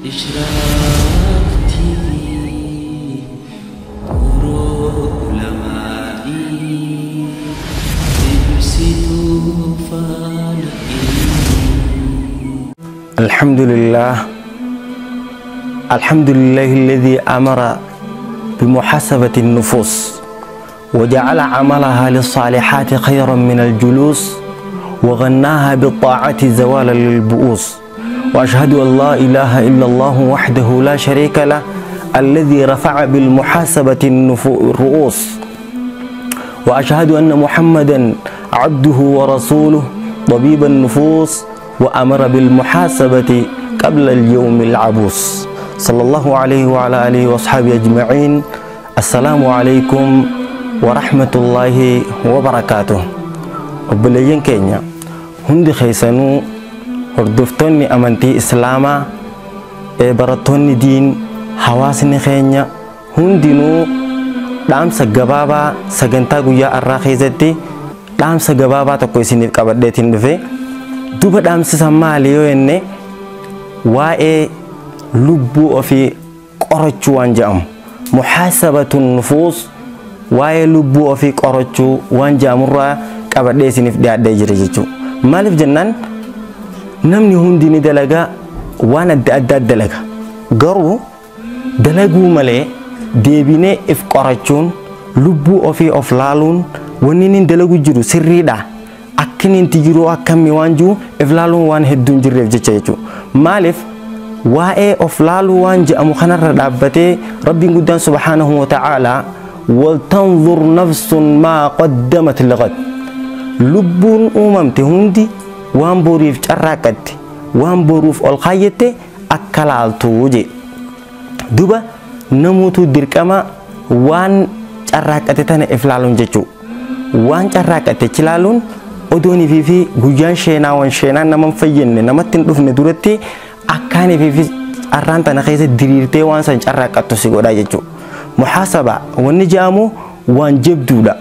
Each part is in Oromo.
إشراق TV نور علمائي إبسطوا فالإلمي. الحمد لله، الحمد لله الذي أمر بمحاسبة النفوس وجعل عملها للصالحات خيرا من الجلوس وغناها بالطاعة زوالا للبؤوس، وأشهد أن لا إله إلا الله وحده لا شريك له الذي رفع بالمحاسبة الرؤوس، وأشهد أن محمدا عبده ورسوله طبيب النفوس وأمر بالمحاسبة قبل اليوم العبوس، صلى الله عليه وعلى آله وأصحابه أجمعين. السلام عليكم ورحمة الله وبركاته. Obboleeyyan keenya hundi keessanuu, hordoftoonni amantii Islaamaa, barattoonni diin, hawaasni keenya hundinuu, dhaamsa gabaabaa sagantaa guyyaa har'aa keessatti dhaamsa gabaabaa tokko isiniif qabadheetiin dhufe. Duba dhaamsi san maali yoo jenne, waa'ee lubbuu ofii qorachuu waan jedhamu, muhaasabatun nufuus, waa'ee lubbuu ofii qorachuu waan jedhamurraa qabadhee isiniif dhiyaadhee jira jechuudha. Maaliif jennaan, namni hundi ni dalagaa, waan adda addaa dalaga. Garuu dalaguu malee deebinee if qorachuun, lubbuu ofii of laaluun, wanni inni dalagu jiru sirriidha, akkin inti jiru akkamii waan jiru if laaluun waan hedduun jirreef jecha jechuudha. Maaliif waa'ee of laaluu waan jedhamu kanarra dhaabbatee Rabbiin guddaan subhaanahu wa ta'aalaa waltanzur nafsun maa qaddamat lighad, lubbuun uumamte hundi waan boriif carraaqqatte, waan boruuf ol kaayyette akka laaltuu je. Duba namuutu dirqama waan carraaqqate tana if laaluun jechuu, waan carraaqqate achi laaluun odoonii fi guyyaan sheenaa waan sheenaan nama hin fayyadne namatti hin dhufne duratti akkaanii fi carraan tana keessa diriirtee waan san carraaqqattu si godhaa jechuudha. Muhaasaba wanni jedhamu waan jabduudha.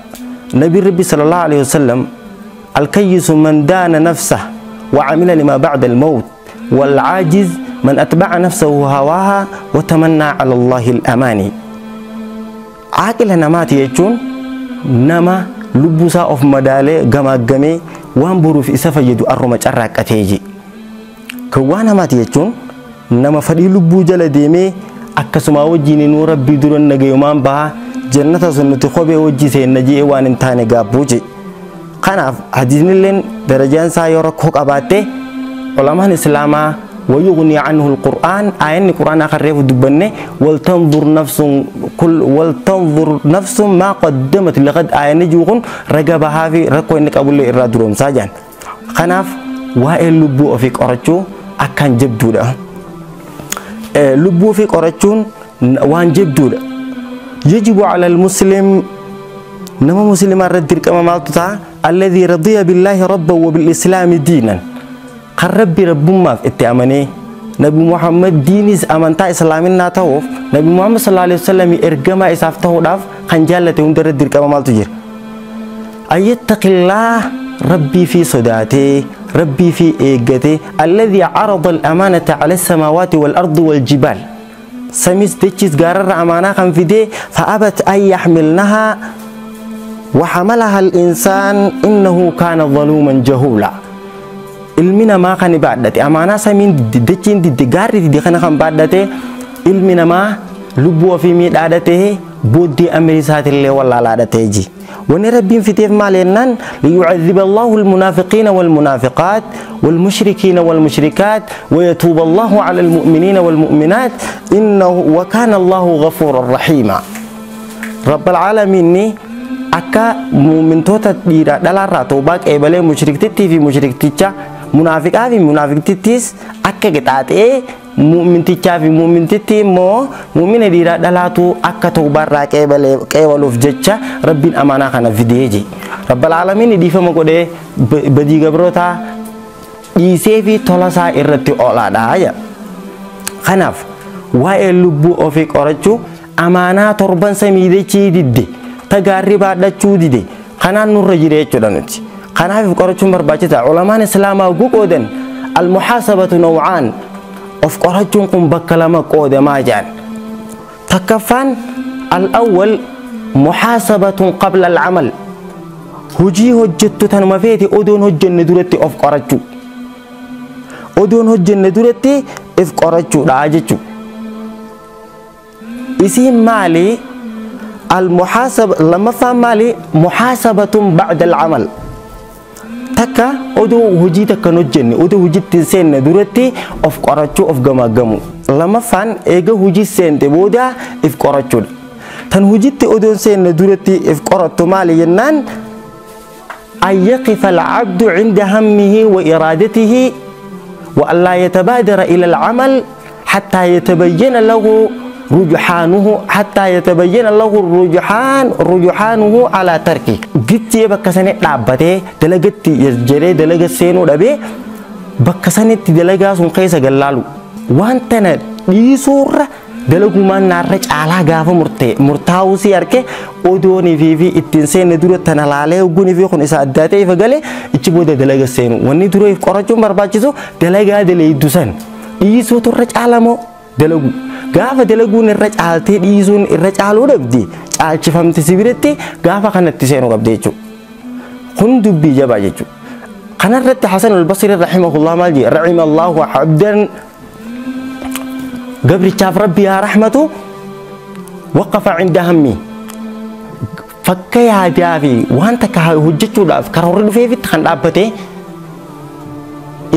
Nabi Rabbi sallallahu alaihi wasallam, alkayyisu man daana nafsah wa amila lima ba'da al-maut wal aajiz man atba'a nafsahu hawaaha wa tamanna ala Allahi al-amaani. Aaqila namaati jechuun nama lubbuusaa of madaalee gamaaggamee waan boruuf isa fayyadu arruma carraaqqatee je. Kan waan namaati jechuun nama fadhii lubbuu jala deemee akkasuma wajjin inuu Rabbii dura nagayumaan bahaa, jannata sun nuti kophee wajji seenna jee waan hin taane gaabbuu je. Kanaaf hadiisnilleen darajaan isaa yoo rakkoo qabaatte, ulamaan Islaamaa ويغني عنه القرآن، آية القرآن آخر ريف دبنة ولتنظر نفس كل ولتنظر نفس ما قدمت لغد، آية نجوغن رقبها في ركو إنك أقول لي إرادرون ساجان. خناف وائل لبو في قرچو أكان جبدو ده لبو في قرچون وان جبدو ده. يجب على المسلم، نما مسلم الرد كما مالتها، الذي رضي بالله ربا وبالإسلام دينا، kan Rabbi rabbummaaf itti amanee Nabi Muhammad diinis amantaa Islaaminaa ta'uuf, Nabi Muhammad sallallahu alaihi wasallam ergamaa isaaf ta'uudhaaf kan jaallate hunda irra dirqama maaltu jira? Ayyattaqillaah, Rabbii fi sodaatee, Rabbii fi eeggatee, alladhi carada al-amaanata cala as-samaawaati wal-ardi wal-jibaal, samiis dachiis gaararra amaanaa kan fidee, fa'abat an yaxmilnahaa وحملها الإنسان إنه كان ظلوما جهولا. Ilmi namaa kan baadhate amaanaa samiin dachiin didde, gaarri didde, kana kan baadhate ilmi namaa lubbuu ofii miidhaadhate, booddee amri isaatillee wallaalaadhatee ji. Wanni Rabbiin fiteef maal jennaan, liyucadhiba Allahu almunaafiqiina walmunaafiqaat walmushrikiina walmushrikaat wayatuuba Allahu cala almu'miniina walmu'minaat innahu wakaana Allahu ghafuuran rahiima. Rabbal caalamiinni akka muumintoota dhiiraa dhalaarraa toobaa qeebalee, mushriktittii fi mushrikticha, munaafiqaa fi munaafiqtittiis akka qixaaxee, muumintichaa fi muumintittii immoo muumina dhiiraa dhalaatu akka toobaarraa qeebaluuf jecha Rabbiin amaanaa kana fidee je. Rabbal caalamiin dhiifama godhee badii gabrootaa dhiisee fi tolasaa irratti oolaadha jedha. Kanaaf waa'ee lubbuu ofii qorachuu, amaanaa torban samii dachii didde, tagaarri baadhachuu dide kanaan nurra jira jechuudha nuti. Kanaaf qorachuun barbaachisaa. Ulamaan Islaamaa guqoodan almuhaasabatu nawcaan. Of qorachuun kun bakka lama qoodamaa jedhan. Takkaffaan al-awwal muhaasabatun qabla al-amal. Hojii hojjettu tanuma feete odoon hojjenne duratti of qorachuu. Odoon hojjenne duratti if qorachuudha jechuudha. Isiin maali? Al-muhaasaba lammaffaan maali? Muhaasabatun ba'da al-amal. Takka odoo hojii takka hin hojjenne odoo hojiitti hin seenne duratti of qorachuu of gamaaggamu. Lammaffaan eega hojii seente booda if qorachuudha. Tan hojiitti odoo hin seenne duratti if qorattu maali jennaan? أن يقف العبد عند همه وإرادته وأن لا يتبادر إلى العمل حتى يتبين له رجحانه حتى يتبين له الرجحان رجحانه على تركه. قلت بك سنة لعبته دلقت يجري دلق سينو دبي بك سنة دلقا سن قيسة قلالو وانتنا يسور dalagumaan naarra caalaa gaafa murtaa'uu si arke odoonii fi ittiin seenne dura tana laalee hogguunii fi kun isa addaa ta'e ifa galee ichi booda dalaga seenu. Wanni dura if qorachuun barbaachisu dalagaa daleeydu san dhiisuutu irra caalamoo dalagu. Gaafa dalaguun irra caaltee dhiisuun irra caaluu dhabdi caalchifamti si biratti gaafa kanatti seenuu qabdi jechuudha. Kun dubbii jabaa jechuudha. Kanarratti Hasan al-Basri rahimahullah maal jedhe? Rahimallahu abdan gabrichaaf rabbi yaa rahmatu waqafa cinda hammi fakka yaadaa fi waan takka hojjechuudhaaf karoorri dhufeefitti kan dhaabbate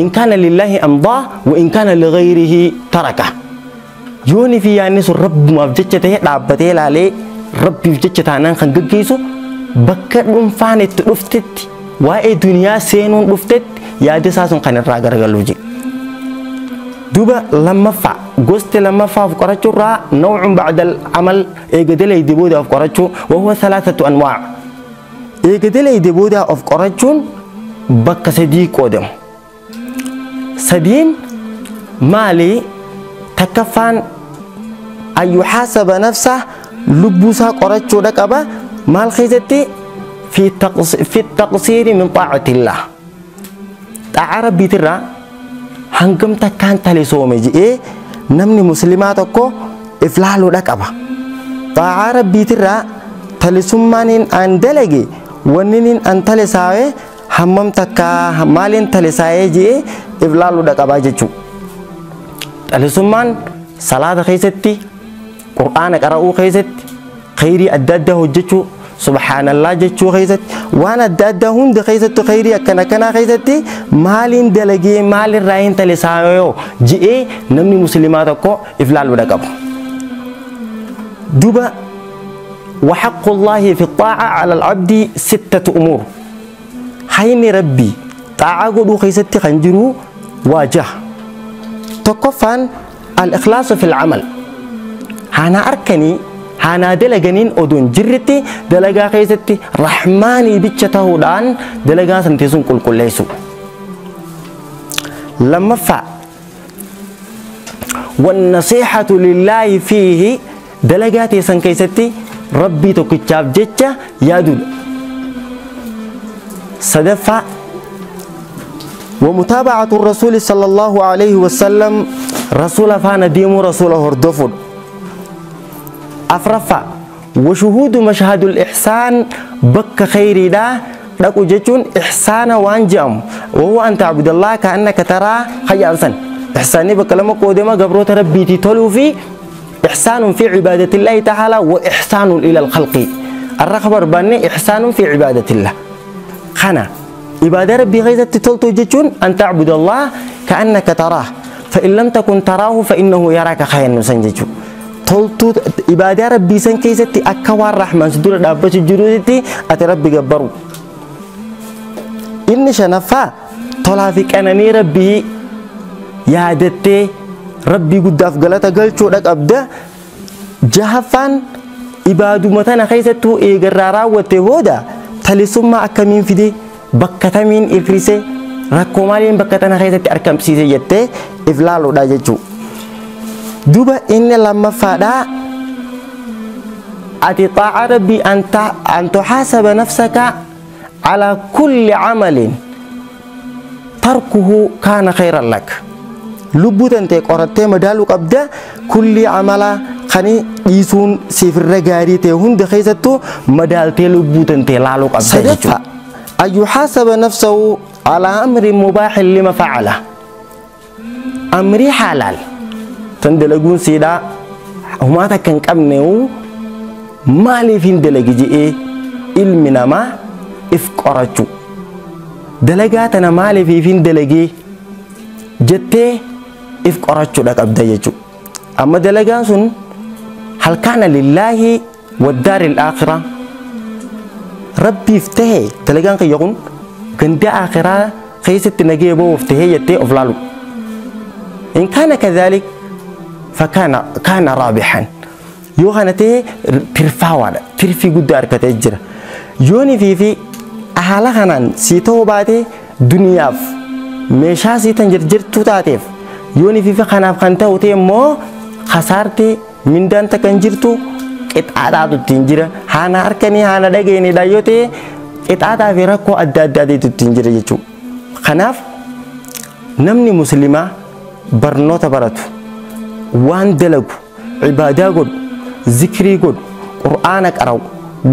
in kaana lillaahi amdaa wa in kaana lighayrihi taraka. Yooni fi yaadni sun rabbumaaf jecha ta'e dhaabbatee ilaalee rabbiif jecha taanaan kan gaggeessu bakka dhuunfaan itti dhuftetti waa'ee duniyaa seenuun dhuftetti yaada isaa sun kan irraa garagalu jedhe. Duuba lammaffaa gosti lammaffaa of qorachuurraa nawcun bacda al-amal eega dalayde booda of qorachuu wahuwa thalathatu anwaa. Eega dalayde booda of qorachuun bakka sadii qoodamu. Sadiin maali? Takkaffaan an yuhaasaba nafsah lubbuusaa qorachuudha qaba. Maal keessatti? Fi taqsiiri min xaacatillah. Xaaca rabbiitirraa hangam takkaan talisoome jedhee namni muslimaa tokko if laaluudha qaba. Xaa'aa rabbiitirraa talisummaan an dalage wanni an talisaawe hammam takkaa maaliin talisaa'ee jedhee if laaluudha qabaa jechuudha. Talisummaan salaata keessatti, qur'aana qara'uu keessatti, khayrii adda addaa hojjechuu, subhaanallah jechuu keessatti, waan adda addaa hunda keessatti khayrii akkana akkanaa keessatti maaliin dalagee maalirraa hin talisaayoo jedhee namni muslimaa tokko if laaluudha qabu. Duuba وحق الله في الطاعة على العبد 6 أمور. حين ربي طاعة قدو خيستي خنجرو واجه. تكفان الإخلاص في العمل. هانا أركني هانا دلغنين أدون جرتي دلغا خيستي رحماني بيتشته دان دلغا سنتيسون كل كل ليسو. لما فا والنصيحة لله فيه دلغاتي سنكيستي ربي تكتشاف جتشا يادود. صدفة ومتابعة الرسول صلى الله عليه وسلم رسول فانا ديمو رسول هردفود. أفرفا وشهود مشهد الإحسان بك خيري دا لكو جتشون إحسان وانجام وهو أن تعبد الله كأنك ترى خيانسا. إحساني بكلامك ودما قبروت ربي تتولو في إحسان في عبادة الله تعالى وإحسان إلى الخلق. الرخبر بأني إحسان في عبادة الله. خنا عبادة ربي غيزة تتولتو جتشون أن تعبد الله كأنك تراه فإن لم تكن تراه فإنه يراك خير نسنججو. تولتو عبادة ربي سن كيستي أكوار رحمن سدور دابة جروتي أتربي جبرو. إن شنفا طلع فيك أنني ربي يا دتي ربي قد أفقلت قلت لك أبدا جهفان إبادو متنا خيستو إيقرارا وتهودا تلسما أكمين فيدي بكتامين إفريسي ركومالين بكتنا خيستي أركم سيسي جتي إفلالو دا جتشو. دوبا إن لما فدا أتي طاعة ربي أن تحاسب نفسك على كل عمل تركه كان خيرا لك. Lubbuu tantee qorattee madaaluu qabda. Kulli amala kan dhiisuun siif irra gaarii ta'e hunda keessattuu madaaltee lubbuu tantee laaluu qabda jechuudha. An yuhaasaba nafsahu alaa amrin mubaahin lima facala. Amrii halaal tan dalaguun siidhaa humaa takka hin qabne maaliif hin dalagi je'ee ilmi namaa if qorachuu. Dalagaa tana maaliif hin dalagee jettee if qorachuudha qabda jechuudha. Amma dalagaan sun hal kaana lillaahi waddaari al-aakhira rabbiif tahe dalagaan kiyya kun ganda aakhiraa keessatti nagee ba'uuf tahe jettee of laalu. In kaana kadhalik fakkaana kaana raabihan. Yoo kana ta'e tirfaawaadha. Tirfii guddaa argatee jira. Yoonii fi haala kanaan sii ta'uu baate duniyaaf meeshaa sii tan jirjirtuu taateef yoonii fi kanaaf kan ta'u ta'e immoo kasaartee mindaan takka hin jirtu qixaaxaatu ittiin jira. Haana harkanii haana dhageenidha yoo ta'e qixaaxaa fi rakkoo adda addaatiitu ittiin jira jechuudha. Kanaaf namni musliimaa barnoota baratu, waan dalagu, ibaadaa godhu, zikrii godhu, qur'aana qara'u,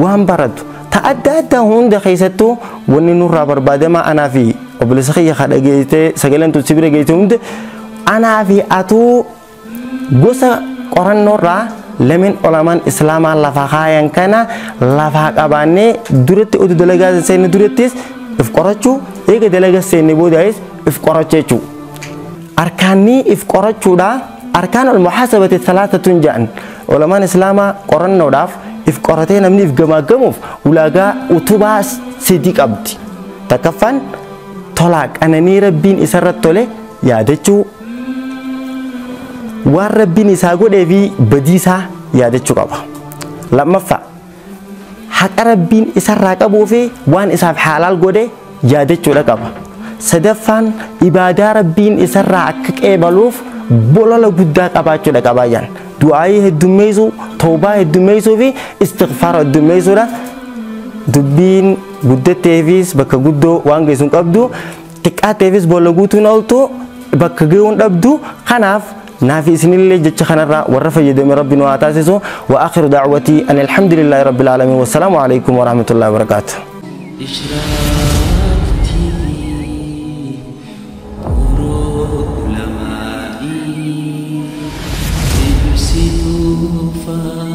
waan baratu ta adda addaa hunda keessattuu wanni nurraa barbaadamaa anaa fi obboleessa kiyya ka dhageessee sagaleen tun si bira geesse hunda anaa fi atuu gosa qorannoorraa lameen olamaan islaamaa lafa kaayan kana lafaa qabaannee duratti utuu dalagaa seenne durattis if qorachuu eega dalagaa seenne boodaayis if qorachuu jechuudha. Arkaanni if qorachuudha arkaan al-muhaasabati thalaatatun jedhan olamaan islaamaa qorannoodhaaf if qoratee namni if gamaaggamuuf ulaagaa utubaa sadii qabdi. Takkaffaan tolaa qananii rabbiin isarratti tole yaadachuu, waan rabbiin isaa godhee fi badii isaa yaadachuu qaba. Lammaffaa haqa rabbiin isarraa qabuu fi waan isaaf halaal godhe yaadachuudha qaba. Sadaffaan ibaadaa rabbiin isarraa akka qeebaluuf bolola guddaa qabaachuudha qabaa jedhan. Du'aayii heddummeessuu, tawbaa heddummeessuu fi istighfaara heddummeessuudha. Dubbiin guddatteefis bakka guddoo waan geessu hin qabdu, xiqqaatteefis boolla guutuun ooltu bakka ga'uu hin dhabdu. Kanaaf naafi isinillee jecha kanarraa warra fayyadame rabbi nu haa taasisu. Wa akhiru da'watii ani alhamdulillahi rabbil aalamiin. Wassalaamu alaikum wa rahmatullahi wa barakaatuh. إشراق تي في نور علمائي إبسطوا.